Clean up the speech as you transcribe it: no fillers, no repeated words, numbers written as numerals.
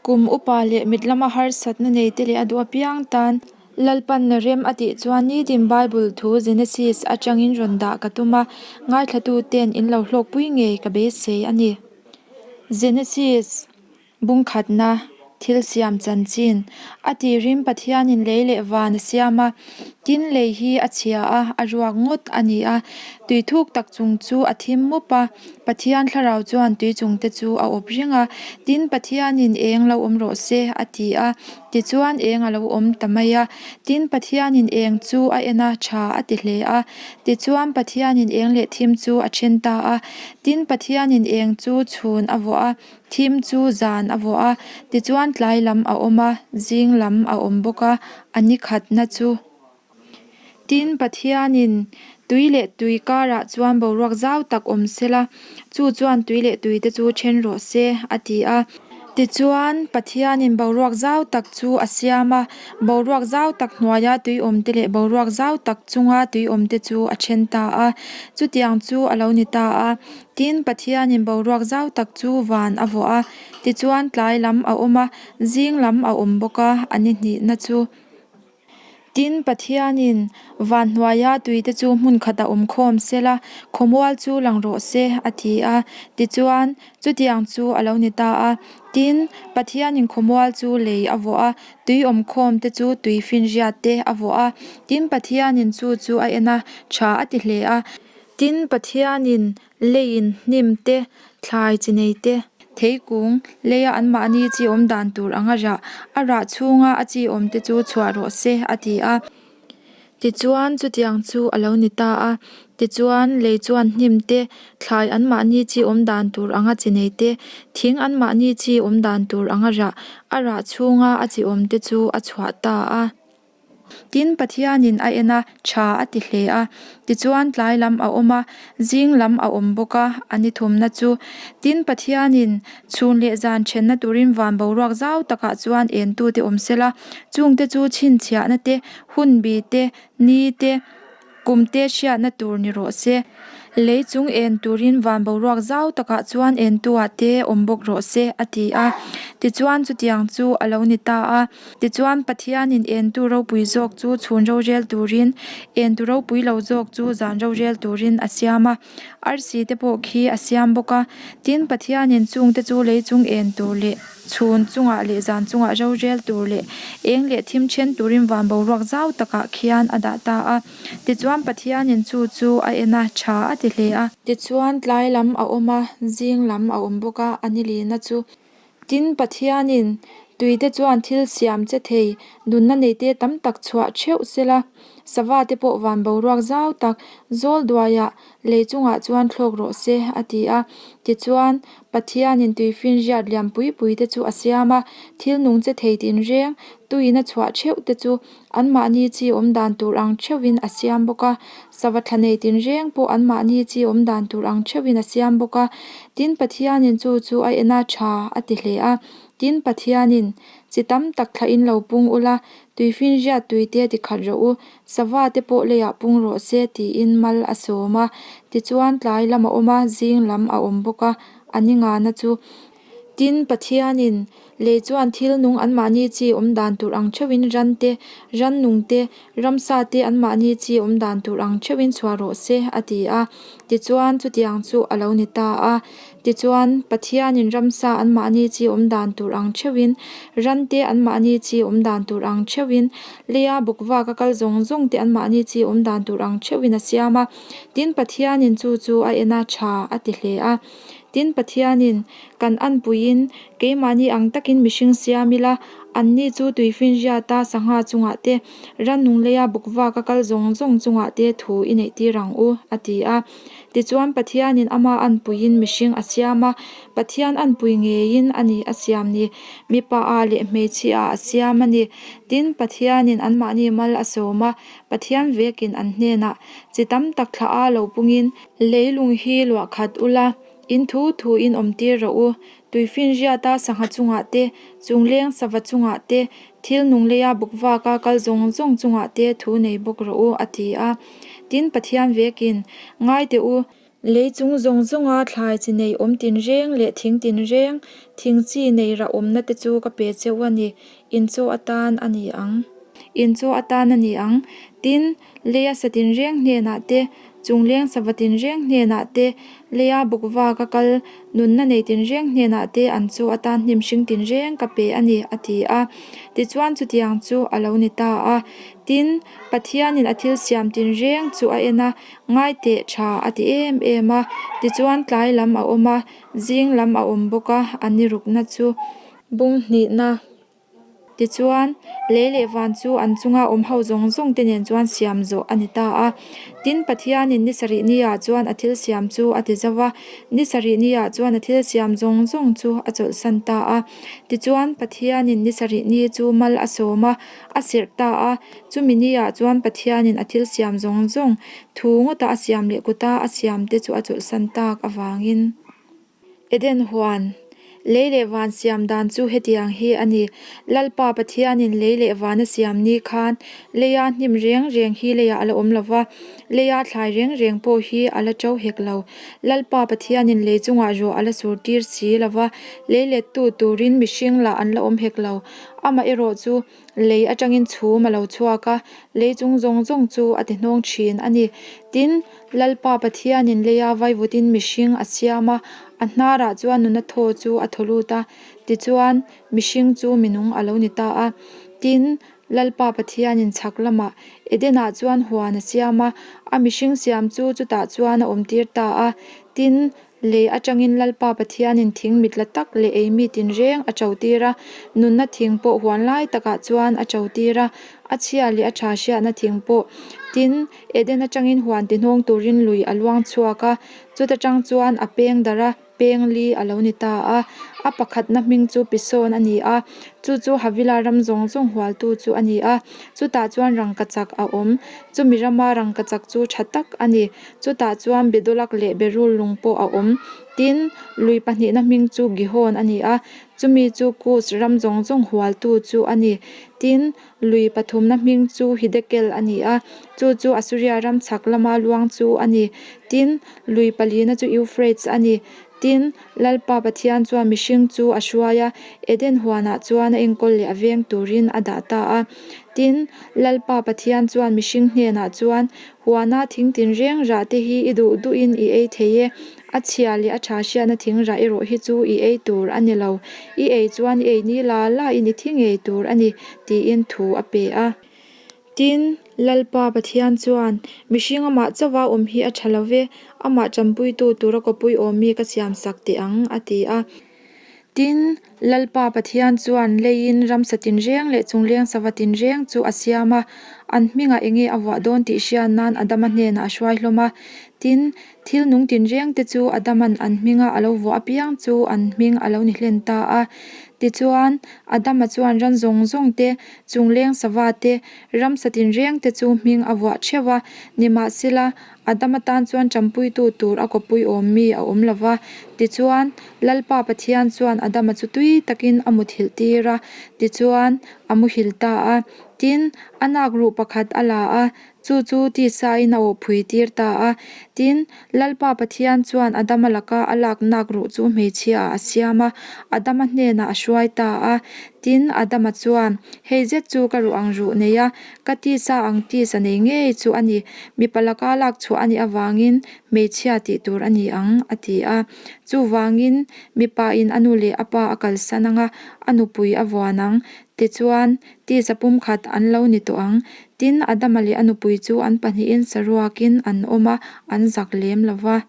Kum upa leh mit lama harsatna nei te leh a duh apiang tan Lalpan rem a tih chuan nitin Bible thu Genesis atangin rawn dah ka tum a, ngaithlatu ten in lo hlawkpui ngei ka beisei a ni. Genesis. Bungkhatna, thil siam chanchin. A tirin Pathianin lei leh van a siam a, tin lei hi a chhia a, a ruak ngawt a ni a. Tui thuk tak chung chu a thim mup a, Pathian thlarau chuan tui chungte chu a awp reng a. Tin, Pathianin eng lo awm rawh se, a ti a. Tichuan eng a lo awm ta mai a. Tin, Pathianin eng chu a en a, tha a ti hle a. Tichuan, Pathianin eng leh thim chu a then ta a. Tin, Pathianin eng chu chhun a vuah a, Thim chu zan a vuah a, tichuan tlai lam a awm a, zing lam a awm bawk a, a ni khatna chu. Tin, Pathianin tui leh tui karah chuan boruak zau tak awm sela, chu chuan tui leh tui te chu then rawh se, a ti a. Tichuan, Pathianin boruak zau tak chu a siam a, boruak zau tak hnuaia tui awmte leh boruak zau tak chunga tui awmte chu a then ta a. Chutiang chu a lo ni ta a. Tin, Pathianin boruak zau tak chu van a vuah a, tichuan tlai lam a awm a, zing lam a awm bawk a, a ni hnihna chu. Tin, Pathianin van hnuaia tuite chu hmun khatah awm khawm sela, khawmual chu lang rawh se, a ti a. Tichuan, chutiang chu a lo ni ta a. Tin, Pathianin khawmual chu lei a vuah a, tui awm khawm te chu tui finriat te a vuah a. Tin, Pathianin chu chu a en a, tha a ti hle a. Tin, Pathianin leiin hnim te, thlai chi nei te, theikung leia anmahni chi awm dan tur anga rah, a rah chhunga a chi awm te chu chhuah rawh se, a ti a. Tichuan, chutiang chu a lo ni ta a. Tichuan, lei chuan hnim te, thlai anmahni chi awm dan tur anga chi nei te, thing anmahni chi awm dan tur anga rah, a rah chhunga a chi awm te chu a chhuah ta a. Tin, Pathianin a en a, tha a ti hle a. Tichuan, tlai lam a awm a, zing lam a awm bawk a, a ni thumna chu. Tin, Pathianin chhun leh zan thenna turin van boruak zau takah chuan entute awm sela, chungte chu chhinchhiahna te, hunbi te, ni te, Kum te hriatna tur ni rawh se. Lei chung en turin van boruak zau takah chuan entuah te awm bawk rawh se, a ti a. Tichuan chutiang chu a lo ni ta a. Tichuan Pathianin entu ropui zawk chu chhun rorel turin, entu ropui lo zawk chu zan rorel turin a siam a. Arsi te pawh khi a siam bawk a. Tin, Pathianin chungte chu lei chung en tur leh chhun chungah leh zan chungah rorel tur leh eng leh thim then turin van boruak zau takah khian a dah ta a. Tichuan, Pathianin chu chu a en a, tha a ti hle a. Tichuan, tlai lam a awm a, zing lam a awm bawk a, a ni lina chu. Tin, Pathianin tuite chuan thil siam che thei nunna neite tam tak chhuah theuh sela, sava te pawh van boruak zau tak zawl duaiah lei chungah chuan thlawk rawh se, a ti a. Tichuan, Pathianin tuifinriat lian pui pui te chu a siam a, thil nung che thei tinreng tuin a chhuah theuh te chu Anmahni chi awm dan tur ang theuhin a siam bawk a, sava thla nei tinreng pawh anmahni chi awm dan tur ang theuhin a siam bawk a. Tin, Pathianin chu chu a en a, tha a ti hle a. Tin, Pathianin, Chi tam tak thlahin lo pung ula, tuifinriat tuite ti khat rawh u, sava te pawh leiah pung rawh se, tiin mal a sawm a. Tichuan, tlai lam a awm a, zing lam a awm bawk a, a ni ngana chu. Tin, Pathianin lei chuan thil nung anmahni chi awm dan tur ang theuhin ran te, rannung te, ramsa te anmahni chi awm dan tur ang theuhin chhuah rawh se, a ti a. Tichuan, chutiang chu a lo ni ta a. Tichuan, Pathianin ramsa anmahni chi awm dan tur ang theuhin, ran te anmahni chi awm dan tur ang theuhin, leia bawkvak a kal zawng zawng te anmahni chi awm dan tur ang theuhin a siam a. Tin, Pathianin chu chu a en a, tha a ti hle a. Tin, Pathianin kan anpuiin keimahni ang takin mihring siam ila, anni chu tuifinriata sangha chungah te, rannung leia bawkvaka kal zawng zawng chungah te thu i neihtir ang u, a ti a. Tichuan, Pathianin ama anpuiin mihring a siam a, Pathian anpui ngeiin a ni a siam ni, mipa ah leh hmeichhia ah a siam a ni. Tin, Pathianin anmahni mal a sawm a, Pathian vekin an hnenah chi tam tak thlah a lo pungin, Leilung hi luah khat ula, in thu thu in awm tir rawh u. Tuifinriata sangha chungah te, chungleng sava chungah te, thil nung leia bawkvaka kal zawng zawng chungah te thu nei bawk rawh u, a ti a. Tin, Pathian vekin, Ngai teh u. Lei chung zawng zawnga thlai chi nei awm tinreng leh thing tinreng, thing chi nei rah awmna te chu ka pe cheu a ni, in chaw atan a ni ang. In chaw atan a ni ang. Tin, leia sa tinreng hnenah te, chungleng sava tinreng hnenah te, leia bawkvaka kal nunna nei tinreng hnenah te an chaw atan hnim hring tinreng ka pe a ni, a ti a. Tichuan chutiang chu a lo ni ta a. Tin, Pathianin a thil siam tinreng chu a en a, Ngai teh tha a ti em em a, tichuan tlai lam a awm a, zing lam a awm bawk a, a ni rukna chu bung hnihna. Tichuan, lei leh van chu an chunga awm ho zawng zawng te nen chuan siam zawh a ni ta a. Tin, Pathianin ni sarih niah chuan a thil siam chu a ti zo va, ni sarih niah chuan a thil siam zawng zawng chu a chawlhsan ta a. Tichuan, Pathianin ni sarih ni chu mal a sawm a, a serh ta a, chumi niah chuan Pathianin a thil siam zawng zawng thu ngawta a siam leh kuta a siam te chu a chawlhsan tak avangin. Eden huan, lei leh van siam dan chu hetiang hi a ni, Lalpa Pathianin lei leh van a siam ni khan leia hnim reng reng hi leiah a la awm lo va, leia thlai reng reng pawh hi a la to hek lo. Lalpa Pathianin lei chungah ruah a la sur tir si lo va, lei lettu turin mihring lah an la awm hek lo. Amah erawh chu lei atangin chhum a lo chhuak a, lei chung zawng zawng chu a ti hnawng thin a ni. Tin, Lalpa Pathianin leia vaivutin mihring a siam a, a hnarah chuan nuna thaw chu a thaw lut a, tichuan mihring chu minung a lo ni ta a. Tin, Lalpa Pathianin chhak lamah Edenah chuan huan a siam a, a mihring siam chu chutah chuan a awmtir ta a. Tin, Lei atangin Lalpa Pathianin thing mit la tak leh ei mi tinreng a to tir a, nunna thing pawh huan lai takah chuan a to tir a, a chhia leh a tha hriatna thing pawh. Tin, Eden atangin huan tihnawng turin lui a luang chhuak a, chuta tang chuan a peng darh a, peng li a lo ni ta a. A pakhatna hming chu Pisawn a ni a, chu chu Havila ram zawng zawng hualtu chu a ni a, chutah chuan rangkachak a awm. Chumi rama rangkachak chu tha tak a ni. Chutah chuan Bedolak leh Berul lung pawh a awm. Tin, lui pahnihna hming chu Gihon a ni a, chumi chu Kus ram zawng zawng hualtu chu a ni. Tin, lui pathumna hming chu Hidekel a ni a, chu chu Asuria ram chhak lama luang chu a ni. Tin, lui palina chu Euphrates a ni. Tin, Lalpa Pathian chuan mihring chu a hruai a, Eden huanah chuan a enkawl leh a veng turin a dah ta a. Tin, Lalpa Pathian chuan mihring hnenah chuan, Huana thing tinreng rah te hi i duh duhin i ei thei e, a chhia leh a tha hriatna thing rah erawh hi chu i ei tur a ni lo, i ei chuan i ei ni la la in i thi ngei tur a ni, tiin thu a pe a. Tin, Lalpa Pathian chuan, Mihring amah chauha awm hi a tha lo ve, amah tanpuitu tura kawpui awm mi ka siam sak teh ang, a ti a. Tin, Lalpa Pathian chuan leiin ramsa tinreng leh chungleng sava tinreng chu a siam a, an hmingah enge a vuah dawn tih hriat nan Adama hnenah a hruai hlawm a. Tin, thil nung tinreng te chu Adaman an hminga a lo vuah apiang chu an hming a lo ni hlen ta a. Tichuan, Adama chuan ran zawng zawng te, chungleng sava te, ramsa tinreng te chu hming a vuah theuh a, nimahsela, Adama tan chuan ṭampuitu tur a kawpui awm mi a awm lo va. Tichuan, Lalpa Pathian chuan Adama chu tui takin a muthilh tir a, tichuan, a muhil ta a. Tin, a nak ruh pakhat a la a, chu chu tisain a awhphui tir ta a. Tin, Lalpa Pathian chuan Adama laka a lak nak ruh chu hmeichhiaah a siam a, Adama hnenah a hruai ta a. Tin, Adama chuan, Hei zet chu ka ruh ang ruh nei a, Ka tisa ang tisa nei ngei chu a ni. Mipa laka lak chhuah a nih avangin hmeichhia tih tur a ni ang, a ti a. Chuvangin, mipain a nu leh a pa a kalsan ang a, a nupui a vuan ang. Tichuan, tisa pumkhat an lo ni tawh ang. Tin, Adama leh a nupui chu an pahnihin saruakin an awm a, an zak lem lo va.